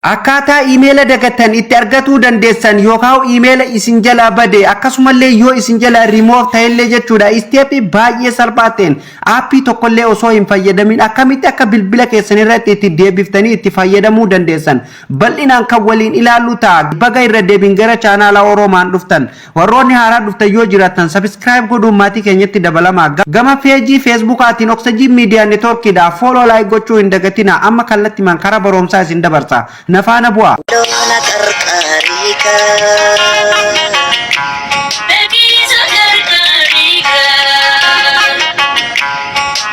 Akkaataa iimeela dagattan itti argatuu dandeessan yookaan iimeela isin jalaa bade, akkasumallee yoo isin jalaa rimuuf ta'ellee jechuudha. Step baay'ee salphaa ta'een app tokkollee osoo hin fayyadamin akkamitti akka bilbila keessan irratti itti deebiftanii itti fayyadamuu dandeessan bal'inaan kan waliin ilaallu ta'a. Baga irra deebiin gara chaanaala Oroomaan dhuftan. Warroonni haaraa dhuftan yoo jiraattan, subscribe godhuun maatii keenyatti dabalamaa. Gama page Facebookaatiin Oxygen Media Networkiidha. Follow, like gochuu hin dagatina. Amma kallattimaan karaa barumsaa isin dabarsa. Nafaana bu'aa. Loona qarqaariikaa. Beeksisa gargaariikaa.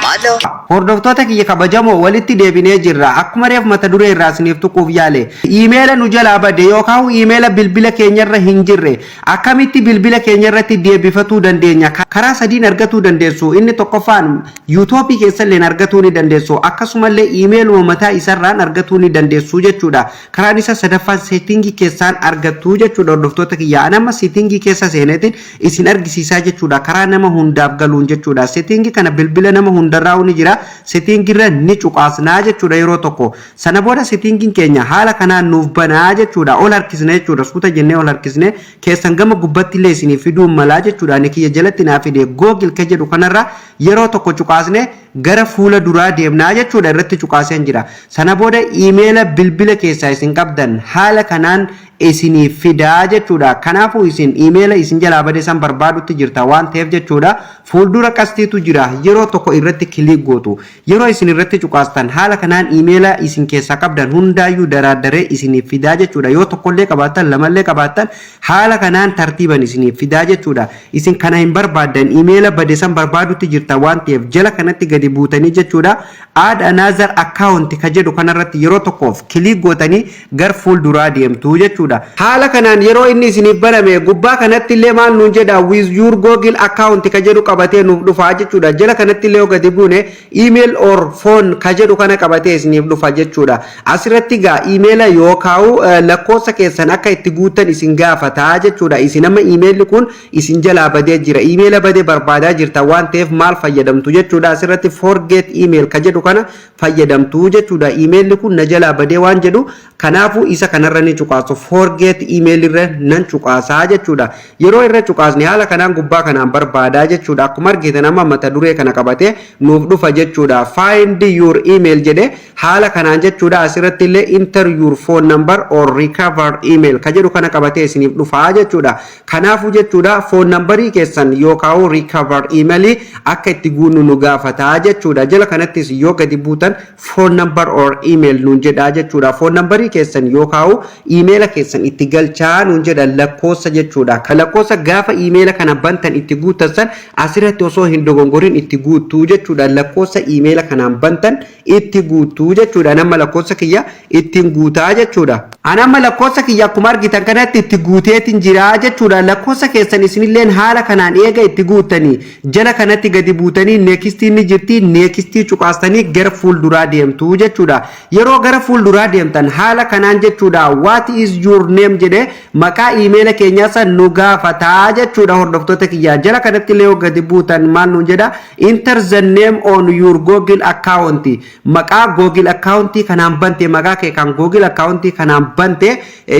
Maaloo. Hordoftoota kiyya kabajamoo, walitti deebinee jirra. Akkuma reef mata duree irraa isiniif tuquuf yaale, iimeela nu jalaa bade yookaan iimeela bilbila keenyarra hin jirre akkamitti bilbila keenyarratti deebifatuu dandeenya? Karaa sadiin argatuu dandeessu. Inni tokkoffaan YouTube keessallee argatuu ni dandeessu. Akkasumallee iimeeluma mataa isarraan argatuu ni dandeessu jechuudha. Karaan isa sadaffaan setting keessaan argattu jechuudha, hordoftoota kiyya. Ani amma setting keessa seeneetiin isin argisiisaa jechuudha. Karaa nama hundaaf galuun jechuudha. Setting kana bilbila nama hundarraa ni jira. Setting irra ni cuqaasnaa jechuudha yeroo tokko. Sana booda settingiin keenya haala kanaan nuuf banaa jechuudha. Ol harkisne jechuudha. Suuta jennee ol harkisne, keessan gama gubbatti illee isiniif fiduu malaa jechuudha. Ani kiyya jalatti naa fide. Google ka jedhu kanarra yeroo tokko cuqaasne gara fuula duraa deemnaa jechuudha. Irratti cuqaaseen jira. Sana booda iimeela bilbila keessaa isin qabdan haala kanaan isiniif fidaa jechuudha. Kanaafuu isin iimeela isin jalaa bade san barbaadutti jirta waan ta'eef jechuudha. Fuuldura qastiitu jira. Yeroo tokko irratti click gootu. Yeroo isin irratti cuqaastan haala kanaan iimeela isin keessaa qabdan hundaayyuu daraaddaree isiniif fidaa jechuudha. Yoo tokkollee qabaattan, lamallee qabaattan, haala kanaan tartiiban isiniif fidaa jechuudha. Isin kana hin barbaaddan, iimeela bade san barbaadutti jirta waan ta'eef, jala kanatti gadi buutanii jechuudha. "Add another account" ka jedhu kanarratti yeroo tokkoof click gootanii gar fuulduraa deemtu jechuudha. Haala kanaan yeroo inni isiniif baname gubbaa kanatti illee maal nuun jedha? "With your Google account" ka jedhu qabatee nuuf dhufa jechuudha. Jala kanatti illee yoo gadi buune "email or phone" ka jedhu kana qabatee isiniif dhufa jechuudha. Asirratti gaa iimeela yookaan lakkoofsa keessan akka itti guuttan isin gaafataa jechuudha. Isin amma iimeelli kun isin jalaa badee jira. Iimeela badee barbaadaa jirta waan ta'eef maal fayyadamtu jechuudha? Asirratti "forget email" ka jedhu kana fayyadamtu jechuudha. Iimeelli kun na jalaa badee waan jedhu, kanaafuu isa kanarra ni cuqaasu. "Forget email" irra nan cuqaasaa jechuudha. Yeroo irra cuqaasne haala kanaan gubbaa kanaan barbaadaa jechuudha. Akkuma argitan amma mata duree kana qabatee nuuf dhufa jechuudha. "Find your email" jedhe haala kanaan jechuudha. Asirratti illee "enter your phone number or recover email" ka jedhu kana qabatee isiniif dhufaa jechuudha. Kanaafuu jechuudha, phone numberii keessan yookaan recover email akka itti guunnu nu gaafataa jechuudha. Jala kanattis yoo gadi buutan "phone number or email" nuun jedhaa jechuudha. Phone numberii keessan yookaan iimeela keessan itti galchaa nuun jedha, lakkoofsa jechuudha. Ka lakkoofsa gaafa iimeela kana bantan itti guuttan san asirratti osoo hin dogongorin itti guuttuu jechuudha. Lakkoofsa iimeela kanaan bantan itti guuttuu jechuudha. Nama lakkoofsa kiyya ittiin guutaa jechuudha. Anamma lakkoofsa kiyya akkuma argitan kanatti itti guuteetiin jira jechuudha. Lakkoofsa keessan isinilleen haala kanaan eega itti guuttanii, jala kanatti gadi buutanii nextiin ni jirti, next cuqaastanii gara fuulduraa deemtu jechuudha. Yeroo gara fuulduraa deemtan haala kanaan jechuudha, "What is your name?" jedhee maqaa iimeela keenyaa san nu gaafataa jechuudha, hordoftoota kiyyaa. Jala kanatti illee yoo gadi buutan maal nuun jedha? "Enter the name on your Google account", maqaa Google account kanaan bante, maqaa kee kan Google account kanaan bante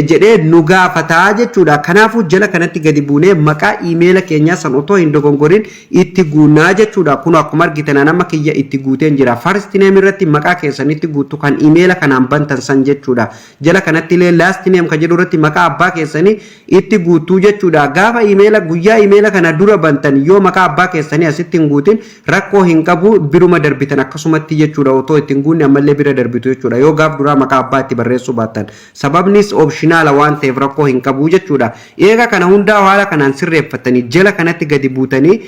jedhee nu gaafataa jechuudha. Kanaafuu jala kanatti gadi buunee maqaa iimeela keenyaa san otoo hin dogongorin itti guunnaa jechuudha. Kun akkuma argitan nama kiyya itti guuteen jira. "First name" irratti maqaa keessanitti guuttu, kan iimeela kanaan bantan san jechuudha. Jala kanatti illee "last name" kan jedhu irratti maqaa abbaa keessanii itti guuttuu jechuudha. Gaafa iimeela, guyyaa iimeela kana dura bantan yoo maqaa abbaa keessanii asitti hin guutin rakkoo hin qabu, biruma darbitan akkasumatti jechuudha. Otoo itti hin guunne ammallee bira darbitu jechuudha. Yoo gaaf duraa maqaa abbaa itti barreessuu baattan, sababnis optional waan ta'eef rakkoo hin qabu jechuudha. Eega kana hundaa haala kanaan sirreeffatanii, jala kanatti gadi buutanii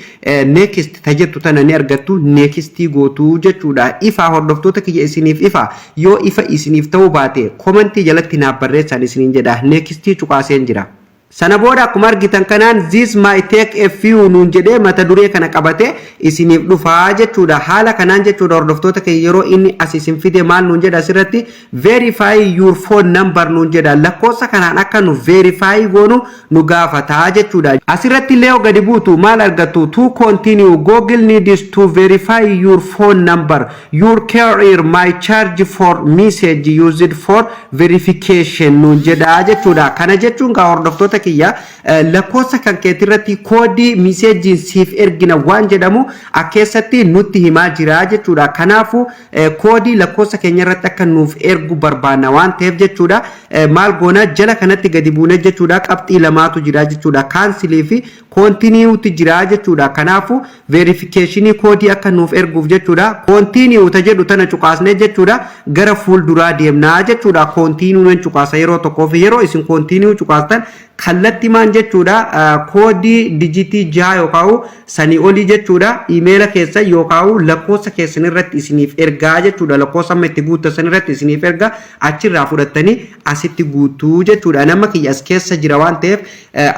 "next" tajettu tana ni argattu, next gootuu jechuudha. Ifaa, hordoftoota kiyya, isiniif ifa? Yoo ifa isiniif ta'uu baate comment jalatti naaf barreessaan isiniin jedha. Next cuqaaseen jira. Sana booda akkuma argitan kanaan "This might take a few" nuun jedhee mata duree kana qabate isiniif dhufaa jechuudha. Haala kanaan jechuudha, hordoftoota keenya, yeroo inni as isin fide maal nuun jedha? Asirratti "Verify your phone number" nuun jedha. Lakkoofsa kanaan akka nu verify goonu nu gaafataa jechuudha. Asirratti illee yoo gadi buutu maal argattu? "To continue, Google needs to verify your phone number. Your carrier might charge for message used for verification" nuun jedha jechuudha. Kana jechuun gaa, hordoftoota kiyya, lakkoofsa kan keetirratti koodii messageiin siif ergina waan jedhamu akkeessatti nutti himaa jira jechuudha. Kanaafuu koodii lakkoofsa keenya irratti akka nuuf ergu barbaanna waan ta'eef jechuudha. Maal goona? Jala kanatti gadi buune jechuudha. Qabxii lamaatu jira jechuudha. Cancelii fi continueuti jira jechuudha. Kanaafuu verificationii koodii akka nuuf erguuf jechuudha. Continue ta jedhu tana cuqaasnee jechuudha. Gara fuulduraa deemnaa jechuudha. Continue nan cuqaasa yeroo tokkoof. Yeroo isin continue cuqaastan kallattimaan jechuudha, koodii digitii 6 yookaan sanii olii jechuudha, imeela keessa yookaan lakkoofsa keessan irratti isiniif ergaa jechuudha. Lakkoofsa amma itti guuttan irratti isiniif ergaa, achirraa fudhattanii asitti guutuu jechuudha. Nama kiyya as keessa jira waan ta'eef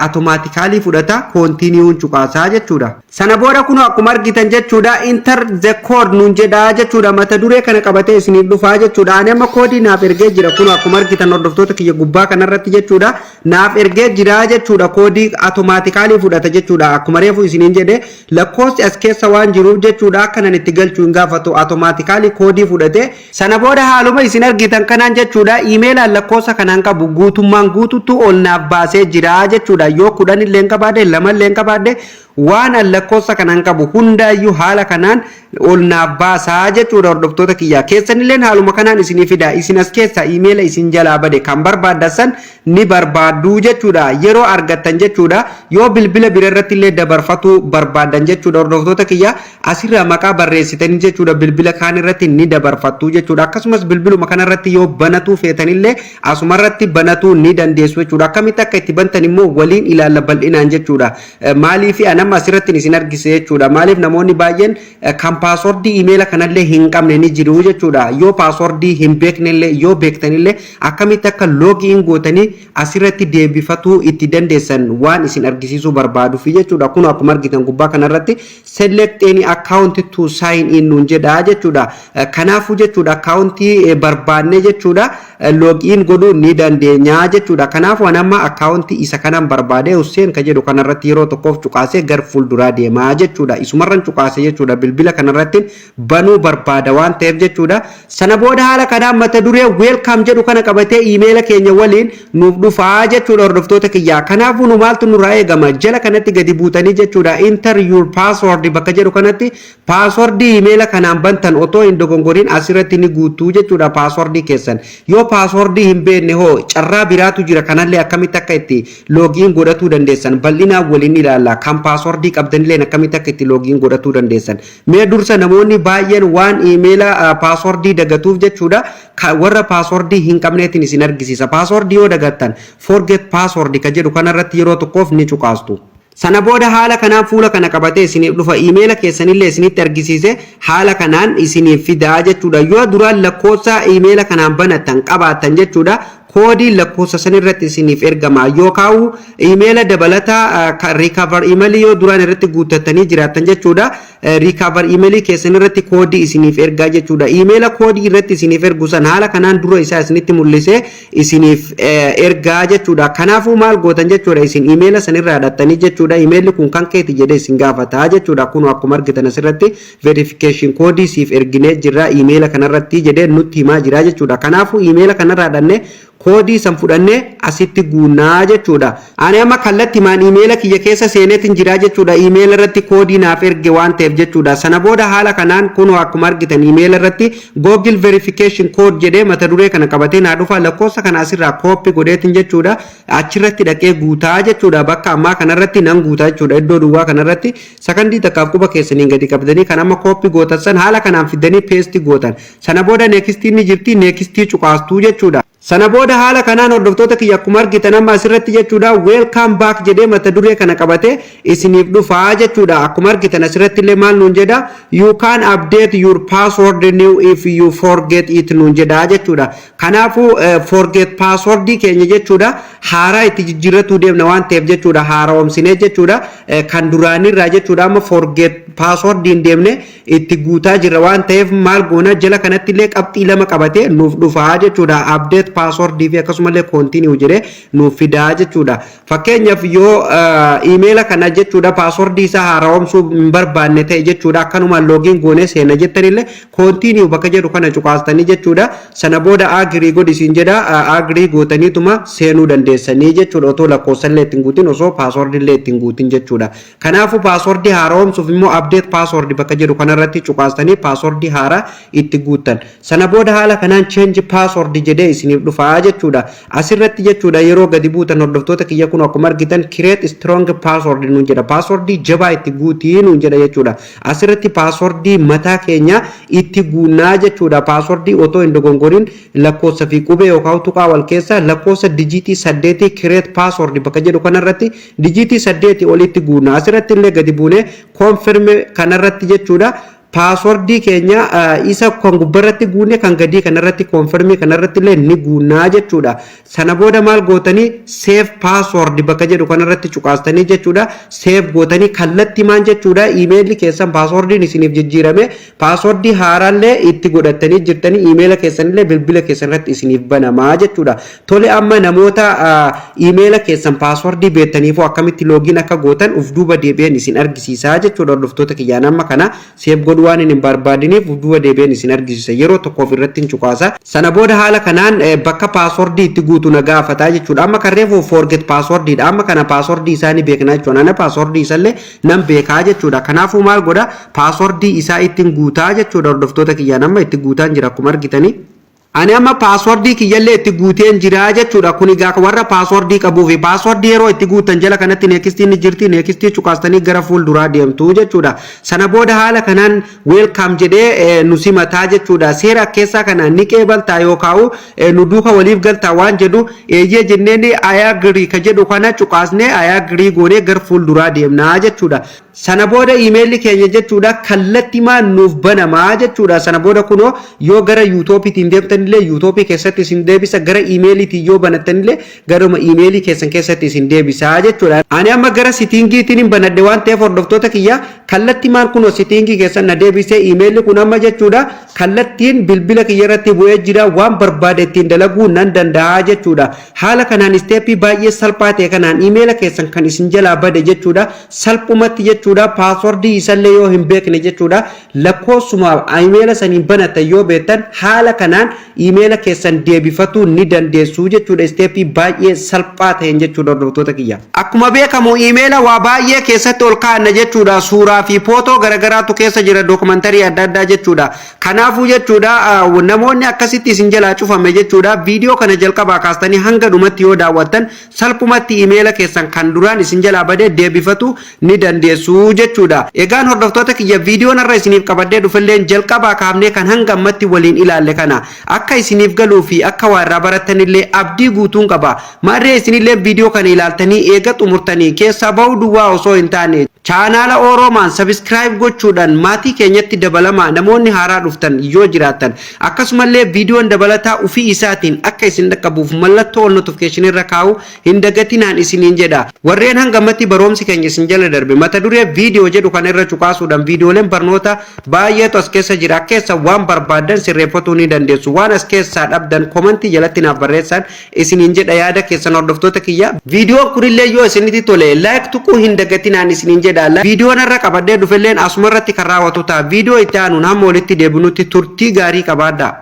automatically fudhata, continueun cuqaasaa jechuudha. Sana booda kun akkuma argitan jechuudha, "Enter the code" nuun jedhaa jechuudha. Mata duree kana qabatee isiniif dhufaa jechuudha. Ani amma koodii naaf ergee jira. Kun akkuma argitan, hordoftoota kiyya, gubbaa kanarratti jechuudha, naaf ergee jira jechuudha. Koodii automatically fudhata jechuudha. Akkuma reefu isiniin jedhe, lakkoofsi as keessa waan jiruuf jechuudha, akkanan itti galchuu hin gaafatu, automatically koodii fudhate. Sana booda haaluma isin argitan kanaan jechuudha, imeelaan lakkoofsa kanaan qabu guutummaan guututtu ol naaf baasee jira jechuudha. Yoo 10 illee qabaadhe, 2 illee qabaadhe, waan an lakkoofsa kanaan qabu hundaayyuu haala kanaan ol naaf baasaa jechuudha. Hordoftoota kiyya, keessanilleen haaluma kanaan isinii fida. Isin as keessa imeela isin jalaa bade kan barbaaddan ni barbaadduu jechuudha. Yeroo argattan jechuudha, yoo bilbila bira irratti illee dabarfatuu barbaaddan jechuudha, hordoftoota kiyya, asirraa maqaa barreessitanii jechuudha, bilbila kaan irratti ni dabarfattu jechuudha. Akkasumas bilbiluma kanarratti yoo banatuu feetanillee asumarratti banatuu ni dandeessu jechuudha. Akkamitti akka itti bantan immoo waliin ilaalla bal'inaan jechuudha. Maaliif anamma asirratti isin argise jechuudha? Maaliif namoonni baay'een kan passwordii imeela kanallee hin qabne ni jiru jechuudha. Yoo passwordii hin beeknellee, yoo beektanillee, akkamitti akka login gootanii asirratti deebifatuu itti dandeessan waan isin argisiisuu barbaaduuf jechuudha. Kun akkuma argitan gubbaa kanarratti "Select any account to sign in" nuun jedha jechuudha. Kanaafuu jechuudha, accountii barbaanne jechuudha, login godhuu ni dandeenya jechuudha. Kanaafuu an amma accountii isa kanan barbaade, Hussein ka jedhu kanarratti yeroo tokkoof cuqaasee gar fuulduraa deemaa jechuudha. Isumarran cuqaase jechuudha, bilbila kanarratti banuu barbaada waan ta'eef jechuudha. Sana booda haala kanaan mata duree "Welcome" jedhu kana qabatee iimeela keenya waliin nuuf dhufaa jechuudha, hordoftoota kiyyaa. Kanaafuu nu maaltu nurraa eegama? Jala kanatti gadi buutanii jechuudha, "Enter your password" bakka jedhu kanatti passwordii iimeela kanaan bantan otoo hin dogongoriin asirratti ni guutuu jechuudha passwordii keessan. Yoo passwordii hin beekne hoo? Carraa biraatu jira. Kanallee akkamitti akka itti login godhatuu dandeessan bal'inaan waliin ilaalla. Kan passwordii qabdanillee akkamitti akka itti login godhatuu dandeessan. Mee dursa namoonni baay'een waan iimeela passwordii dagatuuf jechuudha, warra passwordii hin qabneetiin isin argisiisa. Passwordii yoo dagattan "Forget password" ka jedhu kanarratti yeroo tokkoof ni cuqaastu. Sana booda haala kanaan fuula kana qabatee isiniif dhufa. Iimeela keessanillee isinitti argisiise, haala kanaan isiniif fidaa jechuudha. Yoo duraan lakkoofsa iimeela kanaan banattan qabaattan jechuudha, koodiin lakkoofsa san irratti isiniif ergama, yookaan iimeela dabalataa recovery emailii yoo duraan irratti guuttattanii jiraattan jechuudha, recovery emailii keessan irratti koodii isiniif ergaa jechuudha. Iimeela koodii irratti isiniif ergu san haala kanaan dura isaa isinitti mul'isee isiniif ergaa jechuudha. Kanaafuu maal gootan jechuudha? Isin iimeela san irraa hidhattanii jechuudha, iimeelli kun kan keeti jedhee isin gaafataa jechuudha. Kun akkuma argitan asirratti verification koodii siif erginee jirra iimeela kanarratti jedhee nutti himaa jira jechuudha. Kanaafuu iimeela kanarraa hidhannee koodii san fudhannee asitti guunnaa jechuudha. Ani amma kallattimaan iimeela kiyya keessa seeneetiin jira jechuudha. Iimeela irratti koodii naaf erge waan ta'eef jechuudha. Sana booda haala kanaan kun akkuma argitan iimeela irratti "Google verification code" jedhee mata duree kana qabatee naa dhufa. Lakkoofsa kana asirraa copy godheetiin jechuudha, achirratti dhaqee guutaa jechuudha. Bakka ammaa kanarratti nan guutaa jechuudha. Iddoo duwwaa kanarratti sakandii takkaaf quba keessaniin gadi qabdanii kan amma copy gootan san haala kanaan fidanii paste gootan. Sana booda nextii ni jirti, nextii cuqaastuu jechuudha. Sana booda haala kanaan, hordoftoota kiyya, akkuma argitan amma asirratti jechuudha, "Welcome back" jedhee mata duree kana qabate isiniif dhufaa jechuudha. Akkuma argitan asirratti illee maal nuun jedha? "You can update your password now if you forget it" nuun jedha jechuudha. Kanaafuu forget password keenya jechuudha, haaraa itti jijjiirratuu deemna waan ta'eef jechuudha, haaromsinee jechuudha, kan duraanirraa jechuudha, amma forget password hin deemne itti guutaa jirra waan ta'eef, maal goona? Jala kanatti illee qabxii lama qabatee nuuf dhufaa jechuudha. Update password fi akkasumallee continue jedhee nuuf fidaa jechuudha. Fakkeenyaaf, yoo iimeela kana jechuudha, passwordii isaa haaromsuu hin barbaanne ta'e jechuudha, akkanumaan login goonee seena jettanillee, continue bakka jedhu kana cuqaastanii jechuudha. Sana booda agree godhi siin jedha. Agree gootaniituma seenuu dandeessanii jechuudha, otoo lakkoofsallee ittiin guutin, osoo passwordillee ittiin guutin jechuudha. Kanaafuu passwordii haaromsuuf immoo update password bakka jedhu kanarratti cuqaastanii passwordii haaraa itti guuttan. Sana booda haala kanaan change password jedhee isiniif dhufaa jechuudha. Asirratti jechuudha, yeroo gadi buutan, hordoftoota kiyya, kun akkuma argitan "Create strong password" nuun jedha. Passwordii jabaa itti guutii nuun jedha jechuudha. Asirratti passwordii mataa keenya itti guunnaa jechuudha. Passwordii otoo hin dogongorin lakkoofsa fi qubee yookaan tuqaa wal keessa lakkoofsa dijiitii 8, create password bakka jedhu kanarratti dijiitii 8 olitti guunna. Asirratti illee gadi buunee confirm kanarratti jechuudha, passwordii keenya isa kan gubbarratti guunne kan gadii kanarratti, confirmii kanarratti illee ni guunnaa jechuudha. Sana booda maal gootanii? Save password bakka jedhu kanarratti cuqaastanii jechuudha. Save gootanii kallattii maan jechuudha, iimeelli keessan passwordiin isiniif jijjiirame, passwordii haaraallee itti godhattanii jirtanii, iimeela keessanillee bilbila keessan irratti isiniif banamaa jechuudha. Tole, amma namoota iimeela keessan passwordii beektaniifuu akkamitti login akka gootan uf duuba deebi'een isin argisiisaa jechuudha. Hordoftoota kiyyaan, amma kana save godhuu waan hin barbaadiniif uf duuba deebi'een isin argisiisa. Yeroo tokkoof irratti hin cuqaasa. Sana booda haala kanaan bakka passwordii itti guutu na gaafataa jechuudha. Amma kan reefu forget passwordiidha. Amma kana passwordii isaa ni beekna jechuudha. Ana passwordii isallee nan beekaa jechuudha. Kanaafuu maal godha? Passwordii isaa ittiin guutaa jechuudha. Hordoftoota kiyyaan, amma itti guutaan jira akkuma argitanii. Ani amma passwordii kiyyallee itti guuteen jira jechuudha. Kun egaa warra passwordii qabuu fi passwordii yeroo itti guutan jala kanatti nextii ni jirti. Nextii cuqaastanii gara fuulduraa deemtu jechuudha. Sana booda haala kanaan "Welcome" jedhee nu simataa jechuudha. Seera keessaa kana ni qeebaltaa yookaan nu duuka waliif galtaa waan jedhu, eeyyee jenneen "I agree" ka jedhu kana cuqaasnee "I agree" goonee gara fuulduraa deemnaa jechuudha. Sana booda iimeelli keenya jechuudha, kallattimaan nuuf banamaa jechuudha. Sana booda kunoo yoo gara YouTubeiitiin deemtanillee YouTubeii keessatti isin deebisa, gara iimeeliitiin yoo banattanillee garuma iimeelii keessan keessatti isin deebisaa jechuudha. Ani amma gara settingiitiin hin banadhe waan ta'eef, hordoftoota kiyya, kallattimaan kunoo settingii keessan na deebisee, iimeelli kun amma jechuudha, kallattiin bilbila kiyya irratti bu'ee jira, waan barbaade ittiin dalaguu nan danda'a jechuudha. Haala kanaan steppii baay'ee salphaa ta'e kanaan iimeela keessan kan isin jalaa bade jechuudha, salphumatti jechuudha, passwordii isallee yoo hin beekne jechuudha, lakkoofsuma iimeela saniin banatan yoo beektan, haala kanaan iimeela keessan deebifatuu ni dandeessu jechuudha, steppii baay'ee salphaa ta'een jechuudha, hordoftoota kiyya. Akkuma beekamu iimeela waa baay'ee keessatti ol kaa'anna jechuudha. Suuraa fi footoo garagaraatu keessa jira, dookumantarii adda addaa jechuudha. Kanaafuu jechuudha, namoonni akkasitti isin jalaa cufame jechuudha, viidiyoo kana jalqabaa kaastanii hanga dhumatti yoo daawwattan, salphumatti iimeela keessan kan duraan isin jalaa badee deebifatu ni dandeessu jechuudha. Egaan hordoftoota kiyya, viidiyoon irra isiniif qabadhee dhufilleen jalqabaa kaafnee kan hanga ammatti waliin ilaalle kana akka isiniif galuu fi akka waa irraa barattanillee abdii guutuun qaba. Maarree isinillee viidiyoo kana ilaaltanii eega xumurtanii keessaa bahuu duwwaa osoo hin taane, chaanaala Oroomaan subscribe gochuudhaan maatii keenyatti dabalamaa, namoonni haaraa dhuftan yoo jiraattan. Akkasumallee viidiyoon dabalataa ufii isaatiin akka isin dhaqqabuuf mallattoo ol notification irra kaa'u hin dagatinaan isiniin jedha. Warreen hanga ammatti barumsi keenya isin jala darbe, mata duree viidiyoo jedhu kana irra cuqaasuudhaan viidiyooleen barnoota baay'eetu as keessa jira. Keessa waan barbaaddan sirreeffatuu ni dandeessu. Waan as keessaa dhabdan commentii jalatti naaf barreessan isiniin jedha, yaada keessan, hordoftoota kiyya. Viidiyoon kunillee yoo isinitti tole like tuquu hin dagatinaan isiniin jedha. Viidiyoon irra qabadhee dhufelleen asuma irratti kan raawwatu ta'a. Viidiyoo itti aanuun hamma walitti deebinutti turtii gaarii qabaadhaa.